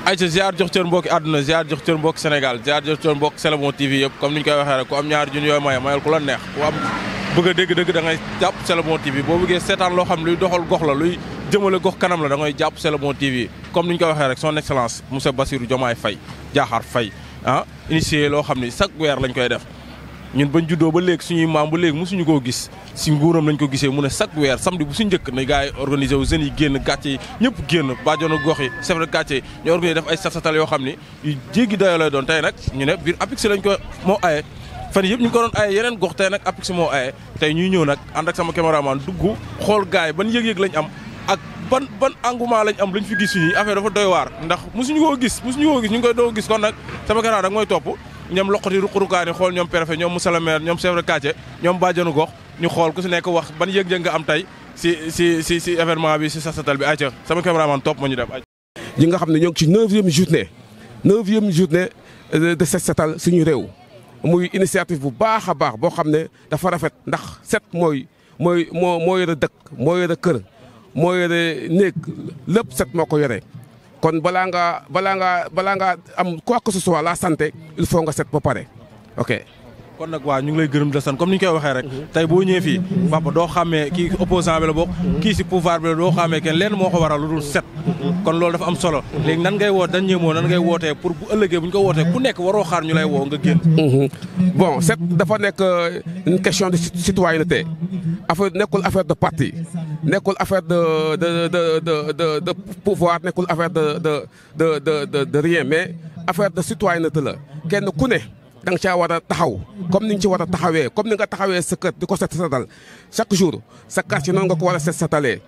ayca ziar jox cër mbokki àdduna ziar jox cër mbokki Sénégal ziar jox cër mbokki C'est le Bon TV yëpp comme ni ñu koy waxee rek ku am ñaari junni yooyu mayal ku la neex ku am bëgg a dégg-dëgg da ngay jàpp C'est le Bon TV boo bëggee seetaan loo xam luy doxal gox la luy jëmale gox kanam la da ngay jàpp C'est le Bon TV comme ni ñu koy waxee rek son excellence monsieur Bassirou Diomaye Faye Diakhar Faye initié loo xam ni chaque weer lañ koy def ñun bañ juddoo ba léegi suñuy maam ba léegi mosuñu koo gis si nguuram lañ ko gisee mu ne chaque weer samedi bu su njëkk na gars yi organisé wu jeunes yi génn gàcce yi ñëpp génn bàjjonu gox yi chef de quartier yi ñu organisé def ay set-setal yoo xam ni yu jéggi dayoo lay doon tey nag ñu ne biir APIX lañ ko moo aye fan yëpp ñu ngi ko doon aye yeneen gox tey nag APIX moo aye tey ñuy ñëw nag ànd ak sama caméraman dugg xool gars yi ban yëg-yëg lañ am ak ban engouement lañ am lañ fi gis suñuy affaire dafa doy waar ndax mosuñu koo gis ñu ngi koy doo gis kon nag sama caméra dag mooy topp ñoom loqati ruqarukaani xool ñoom préfet ñoom monsieur le maire ñoom chef de quartier ñoom bàjjanu gox ñu xool ku si nekk wax ban yëg-yëg nga am tey si événement bi si set-setal bi ayca sama caméraman topp ma ñu dem ñi nga xam ne ñoo ngi ci 9e journée de set-setal suñu réew muy initiative bu baax a baax boo xam ne dafa rafet ndax set moo yore dëkk moo yore kër moo yore néeg lépp set moo ko yore kon balaa nga am quoi que ce soit la santé il faut nga set ba pare ok. kon nag waaw ñu ngi lay gërëm di la sant comme ni ñu koy waxee rek tey boo ñëwee fii papa doo xàmmee kii opposant bi la bokk kii si pouvoir bi la doo xàmmee kenn lenn moo ko waral lu dul set kon loolu dafa am solo léegi nan ngay woo dañ ñëmoo nan ngay wootee pour bu ëllëgee bu ñu ko wootee ku nekk waroo xaar ñu lay woo nga génn. bon set dafa nekk une question de citoyenneté nekkul affaire de parti nekkul affaire de pouvoir nekkul affaire de rien mais affaire de citoyenneté la kenn ku ne da nga caa war a taxaw comme ni nga ci war a taxawee comme ni nga taxawee sa kër di ko set setal chaque jour sa quartier noonu nga ko war a set setalee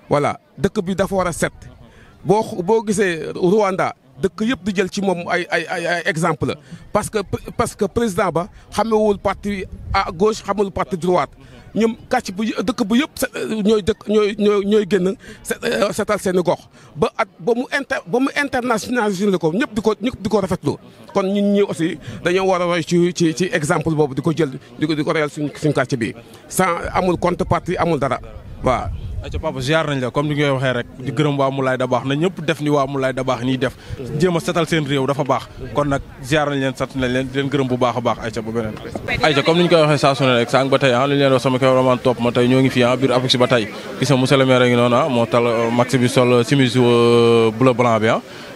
voilà dëkk bi dafa war a set boo gisee Rwanda dëkk yëpp di jël ci moom ay exemple parce que président ba xamewul parti à gauche xamul parti droite ñoom quartier bu dëkk bu yëpp ñooy génn setal seeni gox ba mu internationalisé ko ñëpp di ko rafetlu kon ñun ñi aussi dañoo war a roy ci exemple boobu di ko jël di ko réyal suñ quartier bi sans amul contrepartie amul dara waaw. ayca papa ziar nañ la comme ni ngay waxee rek di gërëm waa Moulay Dabakh na ñëpp def ni waa Moulay Dabakh nii def jéem a setal seen réew dafa baax kon nag ziar nañ leen sant nañ leen di leen gërëm bu baax a baax ayca ba beneen ayca comme ni ñu koy waxee saa su ne rek sànq ba tey li ñu leen wax sama cameraman topp ma tey ñoo ngi fii biir APIX ba tey gis nga monsieur le maire a ngi noonu moo tal max bi sol chemise bleu blanc bi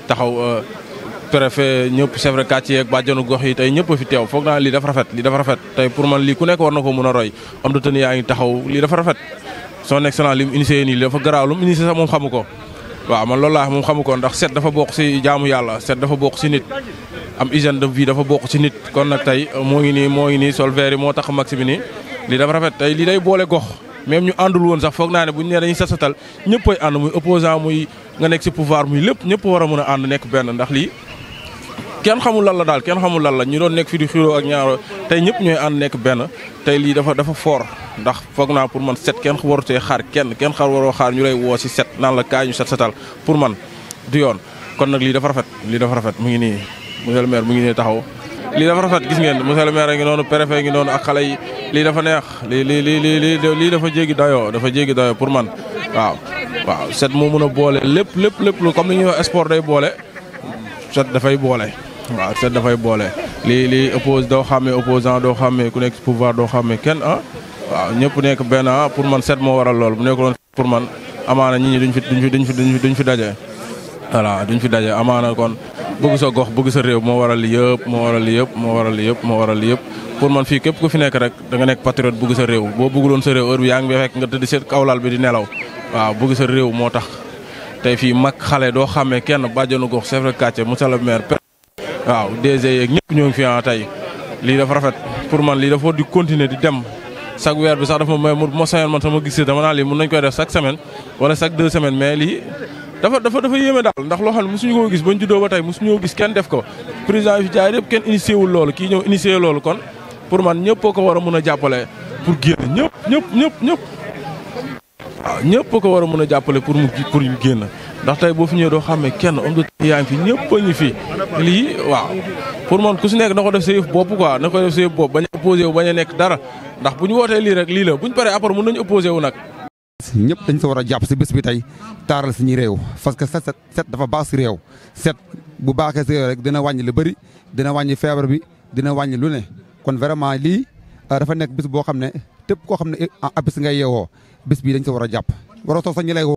taxaw préfet ñëpp chef de quartier ak bàjjanu gox yi tey ñëpp a fi teew foog naa lii dafa rafet tey pour man lii ku nekk war na ko mën a roy am de tenue yaa ngi taxaw lii dafa rafet son excellence li mu initié nii dafa garaaw lu mu initié sax moom xamu ko waaw man loolu laa moom xamu ko ndax set dafa bokk si jaamu yàlla set dafa bokk si nit am hygiène de vie dafa bokk si nit kon nag tey moo ngi nii sol vert yi moo tax max bi nii lii dafa rafet tey lii day boole gox même ñu àndul woon sax foog naa ne bu ñu nee dañuy set-setal ñëpp ay ànd muy opposant muy nga nekk si pouvoir muy lépp ñëpp war a mën a ànd nekk benn ndax lii kenn xamul lan la daal kenn xamul lan la ñu doon nekk fi di xiroo ak ñaaro tey ñëpp ñooy ànd nekk benn tey lii dafa fort ndax foog naa pour man set kenn warutee xaar kenn waroo xaar ñu lay woo si set naan la kaay ñu set-setal pour man du yoon kon nag lii dafa rafet mu ngi nii monsieur le maire mu ngi nii taxaw lii dafa rafet gis ngeen monsieur le maire a ngi noonu préfet ngi noonu ak xale yi lii dafa neex lii dafa jéggi dayoo pour man waaw set moo mën a boole lépp comme ni ñuy wax sport day boole set dafay boole waaw set dafay boole lii doo xàmmee opposant doo xàmmee ku nekk pouvoir doo xàmmee kenn waaw ñëpp nekk benn pour man set moo waral lool bu nekkoon pour man amaana nit ñi duñ fi daje voilà duñ fi daje amaana kon bëgg sa gox bëgg sa réew moo waral li yëpp pour man fii képp ku fi nekk rek da nga nekk patriote bëgg sa réew boo bëgguloon sa réew heure bi yaa ngi fekk nga tëdd seet kawlal bi di nelaw waaw bëgg sa réew moo tax tey fii mag xale doo xàmmee kenn bàjjanu gox chef de quartier monsieur le maire waaw DG yeeg ñëpp ñoo ngi fi tey lii dafa rafet pour man lii dafa di continuer di dem chaque weer bi sax dafa may ma sañoon man sama gis dama naa lii mën nañ koy def chaque semaine wala chaque 2 semaines mais lii dafa yéeme daal ndax loo xam ne mosuñu koo gis bañ juddoo ba tey mosuñoo gis kenn def ko président yi fi jaay yëpp kenn initié wul loolu kii ñëw initié loolu kon pour man ñëpp ko war a mën a jàppale pour génn ñëpp waaw ñëpp ko war a mën a jàppale pour ñu génn ndax tey boo fi ñëwee doo xàmmee kenn am de yaa ngi fi ñëpp a ngi fi lii waaw pour man ku si nekk na ko def sa yëf bopp quoi na ko def sa yëf bopp bañ a opposé wu bañ a nekk dara ndax bu ñu wootee lii rek lii la bu ñu paree après mën nañu opposé wu nag ñëpp dañ sa war a jàpp si bés bi tey taaral suñuy réew parce que set dafa baax si réew set bu baaxee si réew rek dina wàññi lu bëri dina wàññi feebar bi dina wàññi lu ne kon vraiment lii dafa nekk bés boo xam ne tépp koo xam ne abis ngay yeewoo bés bii dañ sa war a jàpp waroo toog sax ñi lay woo